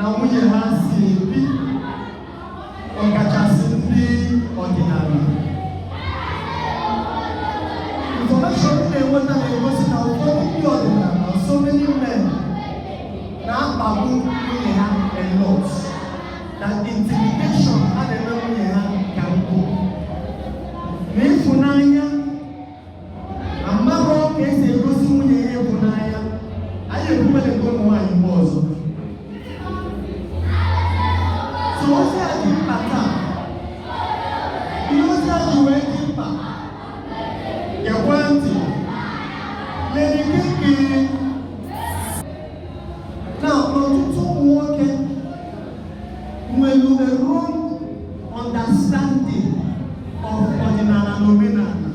Nwunye ha si ebi, ọkachasị ndị ọdịnala. Information m na-enweta na-egosi na ụfọdụ ndị ọdịnala, so many men na-akpagbu nwunye ha a lot, na intimidation a na-eme nwunye ha ka nkụ na ịfụnanya amarọ ka esi egosi nwunye ya ịfụnanya. Anyị ekwukwele nke ụmụ nwaanyị mgbe ọzọ. So ozi a dị mkpa taa. Ihe ozi a ji wee dị mkpa, gekwe ntị. Lady Kiki na ọtụtụ ụmụ nwoke nwere a wrong understanding of ọdịnala na omenala.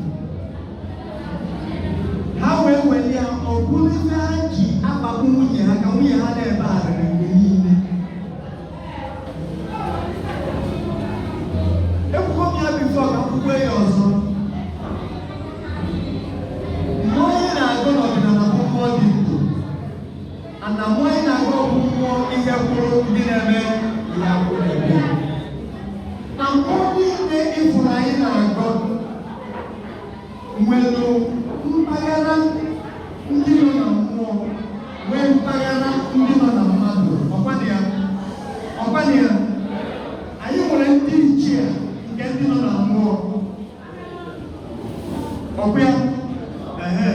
Ha wee were ya, ọ bụrụ ife ha ji akpagbu nwunye ha, ka nwunye ha na-ebe arịrị mgbe niile. Ekwugo m ya before, ka m kwukwe ya ọzọ. Mmụọ anyị na-agụ n'ọdịnala bụ mmụọ dị ndụ, ana mmụọ anyị na-agụ bụ mmụọ ihe kwuru ndị na-eme ihe akwụrụ ebe na mmụọ niile ịfụrụ anyị na-agụ nwere mpaghara ndị nọ na mmụọ, nwee mpaghara ndị nọ na mmadụ. Ọkwanụ ya, ọkwanụ ya. Anyị nwere ndị ichie nke ndị nọ na mmụọ, ọkwa ya. Ehe,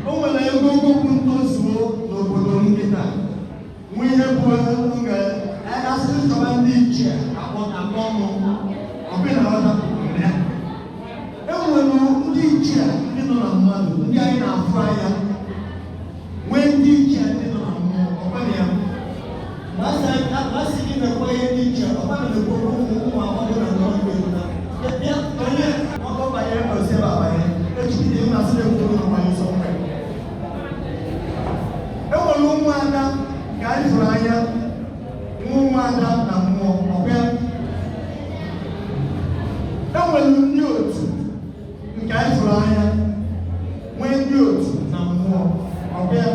o nwere ego okwu ntozuo n'obodo nkịta, nwee ihe bụ nga asịrị chọba ndị ichie akpọ akpọ mụ, ọkwa na ọta ya. E nwere ndị ichie ndị nọ na mmadụ, ndị anyị na-afụ anya, nwee ndị ichie ndị nọ na mmụọ, ọkwa na ya. Masị gị mekwa ihe ndị ichie, ọkwa na mekwa ụmụ ụmụ agbọghọ na ndị ọrụ ego na bịa onye ọkọ banyere osi ebe a banye echikide m na-asị na-ekwu ụmụ anyị sọ. E nwere ụmụada ka anyị fụrụ anya, nwa ụmụada na mmụọ, ọkwa ya. E nwere ndị otu nke anyị fụrụ anya, nwee ndị otu na mmụọ, ọkwa ya.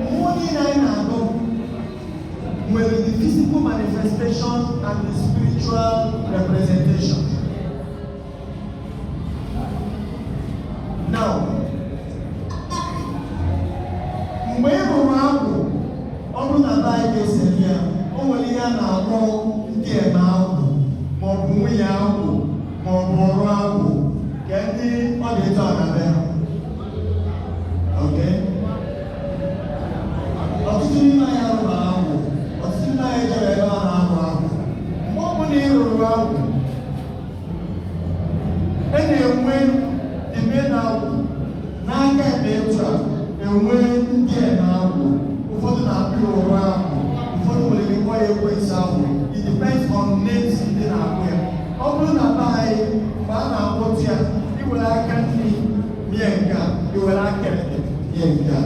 Mmụọ niile anyị na-agụ nwere the physical manifestation and the spiritual representation. Now, mgbe ị rụrụ agwụ, ọ bụrụ na be anyị ga-esi eme ya, o nwere ihe a na-akpọ ndị eme agwụ, maọbụ nwunye agwụ, maọbụ ọrụ agwụ, ka ndị ọ dị etu a na be ha. Okay? Ọtụtụ n'ime anyị arụrụ agwụ, ọtụtụ n'ime anyị jere ebe a na-arụ agwụ. Mgbe ọ bụla ị rụrụ agwụ, e na-enwe ime na agwụ n'aka ekpe etu a, enwe ndị eme agwụ. Ụfọdụ na-akpụ ya ụrụ agwụ, ụfọdụ nwere ike kpọọ ya ekwensu agwụ. It depends on names ndị na-akpụ ya. Ọ bụrụ na be anyị, mgbe a na-akpọtụ ya, iwere aka nri mie nke a, iwere aka ekpe mie nke a.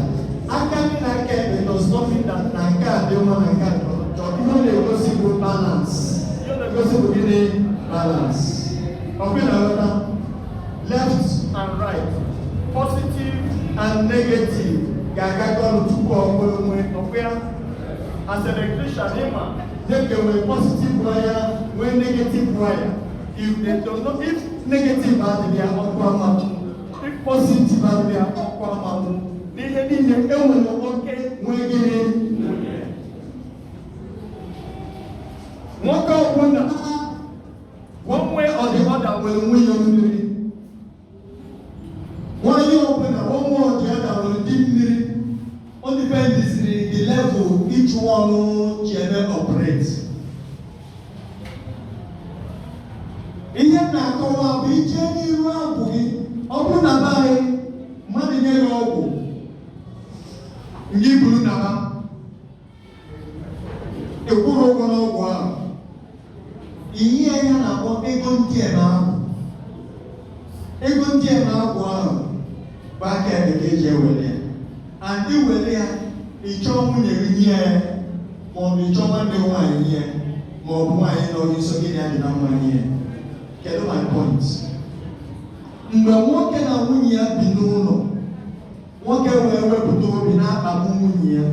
Aka nri na aka ekpe does not mean that na nke a dị mma na nke a dị njọ. Ihe ọ na-egosi bụ balance. Ihe ọ na-egosi bụ gịnị? Balance. Ọ bụ na-aghọta left and right, positive and negative ga-agakọ ọnụ tupu ọ nwee onwe, ọkwa ya. As electrician, ịma na-eke nwee positive wire, nwee negative wire. If they don't know, if negative adịghị ya, ọkụ amanwụ. If positive adịghị ya, ọkụ amanwụ. N'ihe niile enwere oke nwee gịnị? Nwoke ọbụla, one way or the other, nwere nwunye mmiri. Nwanyị ọbụla, one way or the other, nwere di mmiri. O dependiziri the level each one ji eme operate. Ihe m na-akọwa bụ ije n'iru agwụ gị. Ọ bụrụ na be anyị, mmadụ nye gị ọgwụ, ngị buru naba, ịkwụrụ ụgwọ n'ọgwụ ahụ, ihe ya na-akpọ ego ndị eme ahụ. Ego ndị eme agwụ ahụ bụ aka ekpe ka eji ewere ya, and iwere ya, ịchọọ nwunye gị nye ya, maọbụ ịchọọ nwanne gị nwaanyị nye ya, maọbụ nwaanyị nọ gị nso gị na ya dị na mma nye ya. Kedu my point? Mgbe nwoke na nwunye ya bi n'ụlọ, nwoke wee wepụta obi na-akpagbu nwunye ya,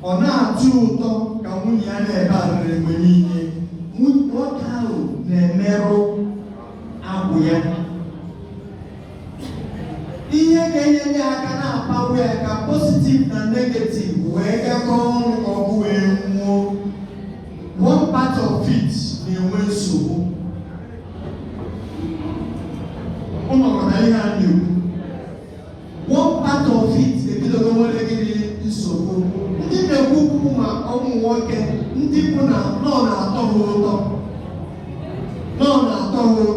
ọ na-atụ ụtọ ka ka nwunye ya na-ebe arịrị mgbe niile, nwoke ahụ na-emerụ agwụ ya. Ihe ga-enyere ya aka na-apawe ya ka positive na negative wee gakọọ ọnụ ka ọ bụ wee nwụọ, one part of it na-enwe nsogbu. Ụnụ ghọtara ihe a na-ekwu? One part of it ebidogo nwere gịnị? Nsogbu. Ndị na-ekwu okwu ma ụmụ nwoke, ndị bụ na nọ na-atọ ha ụtọ, nọ na-atọ ha ụtọ.